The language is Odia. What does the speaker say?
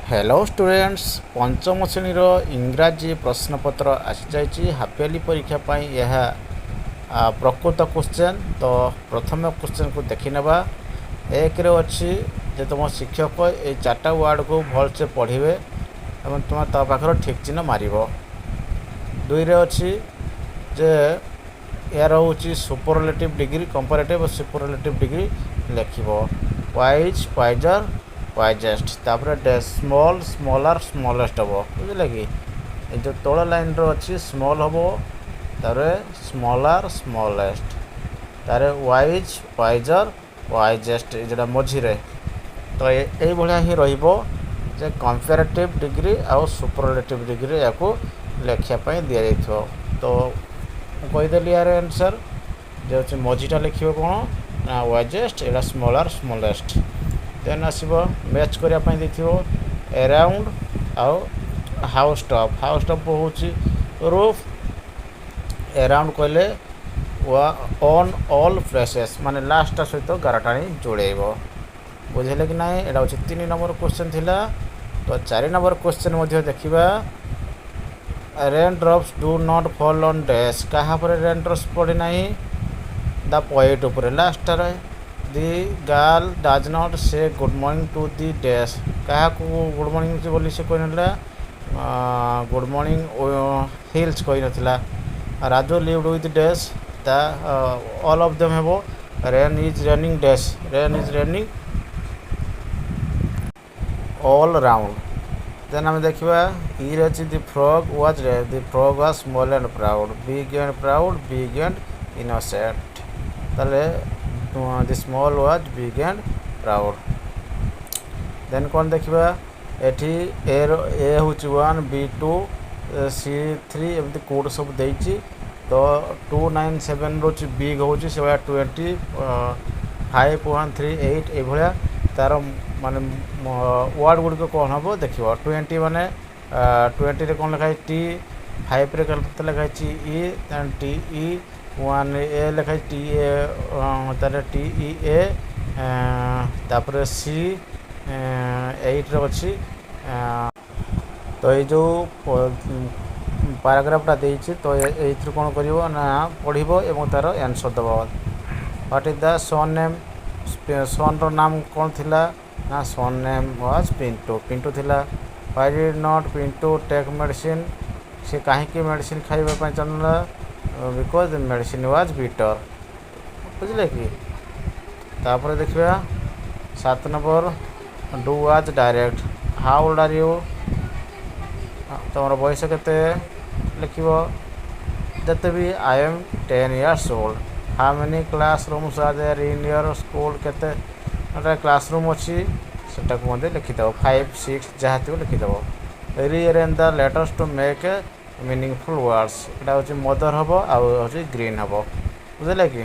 ହ୍ୟାଲୋ ଷ୍ଟୁଡେଣ୍ଟସ୍, ପଞ୍ଚମ ଶ୍ରେଣୀର ଇଂରାଜୀ ପ୍ରଶ୍ନପତ୍ର ଆସିଯାଇଛି। ହାଫ୍ ଇୟର୍ଲି ପରୀକ୍ଷା ପାଇଁ ଏହା ପ୍ରକୃତ କୋଶ୍ଚେନ୍। ତ ପ୍ରଥମ କୋଶ୍ଚେନ୍କୁ ଦେଖିନେବା। ଏକରେ ଅଛି ଯେ ତୁମ ଶିକ୍ଷକ ଏଇ ଚାରିଟା ୱାର୍ଡ଼କୁ ଭଲସେ ପଢ଼ିବେ ଏବଂ ତୁମେ ତା ପାଖରେ ଠିକ୍ ଚିହ୍ନ ମାରିବ। ଦୁଇରେ ଅଛି ଯେ ଏହାର ହେଉଛି ସୁପରଲେଟିଭ୍ ଡିଗ୍ରୀ, କମ୍ପାରେଟିଭ୍ ଓ ସୁପରଲେଟିଭ୍ ଡିଗ୍ରୀ ଲେଖିବ, ୱାଇଜ୍, ୱାଇଜର୍, ୱାଇଜେଷ୍ଟ। ତାପରେ ସ୍ମଲ୍, ସ୍ମଲାର, ସ୍ମଲେଷ୍ଟ ହେବ, ବୁଝିଲେ କି? ଏ ଯେଉଁ ତଳ ଲାଇନ୍ର ଅଛି, ସ୍ମଲ୍ ହେବ, ତାପରେ ସ୍ମଲାର, ସ୍ମଲେଷ୍ଟ, ତାପରେ ୱାଇଜ୍, ୱାଇଜର୍, ୱାଇଜେଷ୍ଟ, ଏ ଯେଉଁଟା ମଝିରେ। ତ ଏଇଭଳିଆ ହିଁ ରହିବ ଯେ କମ୍ପାରେଟିଭ୍ ଡିଗ୍ରୀ ଆଉ ସୁପରଲେଟିଭ୍ ଡିଗ୍ରୀ ଏହାକୁ ଲେଖିବା ପାଇଁ ଦିଆଯାଇଥିବ। ତ ମୁଁ କହିଦେଲି ଏହାର ଆନ୍ସର୍ ଯେ ହେଉଛି ମଝିଟା ଲେଖିବ କ'ଣ ନା ୱାଇଜେଷ୍ଟ, ଏଇଟା ସ୍ମଲାର, ସ୍ମଲେଷ୍ଟ। ଦେନ୍ ଆସିବ ମ୍ୟାଚ୍ କରିବା ପାଇଁ ଦେଇଥିବ ଏରାଉଣ୍ଡ ଆଉ ହାଉସ୍ ଟପ୍। ହାଉସ୍ ଟପ୍ ହେଉଛି ରୁଫ୍। ଏରାଉଣ୍ଡ କହିଲେ ଅନ୍ ଅଲ୍ ପ୍ଲେସେସ୍, ମାନେ ଲାଷ୍ଟଟା ସହିତ ଗାର ଟାଣି ଯୋଡ଼େଇବ। ବୁଝିଲେ କି ନାହିଁ? ଏଇଟା ହେଉଛି 3 ନମ୍ବର କ୍ୱେଶ୍ଚନ୍ ଥିଲା। ତ 4 ନମ୍ବର କ୍ୱେଶ୍ଚନ୍ ମଧ୍ୟ ଦେଖିବା। Rain drops do not fall on dash. କାହା ଉପରେ ରେନ୍ ଡ୍ରପ୍ସ ପଡ଼େ ନାହିଁ? ଦ ପଏଟ୍ ଉପରେ, ଲାଷ୍ଟଟାରେ। The girl does not say good morning to the dash. କାହାକୁ ଗୁଡ଼୍ ମର୍ଣ୍ଣିଂ ବୋଲି ସେ କହିନଥିଲା? ଗୁଡ଼୍ ମର୍ଣ୍ଣିଂ ହିଲ୍ସ କହିନଥିଲା। Raju lived with dash the all of them ହେବ। Rain is raining dash, rain is raining all round. Then ଆମେ ଦେଖିବା ଇରେ ଅଛି the frog was small and proud, big and proud, big and innocent. ତାହେଲେ the small was big and proud. Then କ'ଣ ଦେଖିବା ଏଠି? ଏର ଏ ହେଉଛି 1, ବି 2, ସି 3, ଏମିତି କୋଡ଼୍ ସବୁ ଦେଇଛି। ତ 297 ରହୁଛି, ବିଗ୍ ହେଉଛି। ସେଭଳିଆ 20, 5, 1, 3, 8, ଏଇଭଳିଆ ତା'ର ମାନେ ୱାର୍ଡ଼ ଗୁଡ଼ିକ କ'ଣ ହେବ ଦେଖିବ। 20 ମାନେ 20ରେ କ'ଣ ଲେଖା ହେଇଛି? ଟି। ଫାଇଭରେ କେତେ ଲେଖା ହେଇଛି? ଇ। ଟି ଇ। ୱାନ୍ ଏ ଲେଖା ହେଇଛି, ଟି ଏ। ତାହେଲେ ଟି ଇ ଏ। ତାପରେ ସି 8ରେ ଅଛି। ତ ଏଇ ଯେଉଁ ପାରାଗ୍ରାଫଟା ଦେଇଛି, ତ ଏଇଥିରୁ କ'ଣ କରିବ ନା ପଢ଼ିବ ଏବଂ ତା'ର ଆନ୍ସର୍ ଦେବ। What is the son name? ସନ୍ର ନାମ କ'ଣ ଥିଲା ନା son name was Pintu. Pintu ଥିଲା। Why did not Pintu take medicine? ସେ କାହିଁକି ମେଡ଼ିସିନ୍ ଖାଇବା ପାଇଁ ଚାହୁଁନଥିଲା? Because medicine was bitter. ବୁଝିଲେ କି? ତାପରେ ଦେଖିବା 7 number. Do as directed. How old are you? ତୁମର ବୟସ କେତେ ଲେଖିବ ଯେତେ ବି। I am 10 years old. How many class rooms are there in your school? କେତେ କ୍ଲାସ୍ ରୁମ୍ ଅଛି ସେଟାକୁ ମଧ୍ୟ ଲେଖିଦେବ। ଫାଇଭ୍, ସିକ୍ସ, ଯାହା ଥିବ ଲେଖିଦେବ। Rearrange the letters to make meaningful words. ଏଇଟା ହେଉଛି ମଦର ହେବ ଆଉ ହେଉଛି ଗ୍ରୀନ୍ ହେବ, ବୁଝିଲେ କି?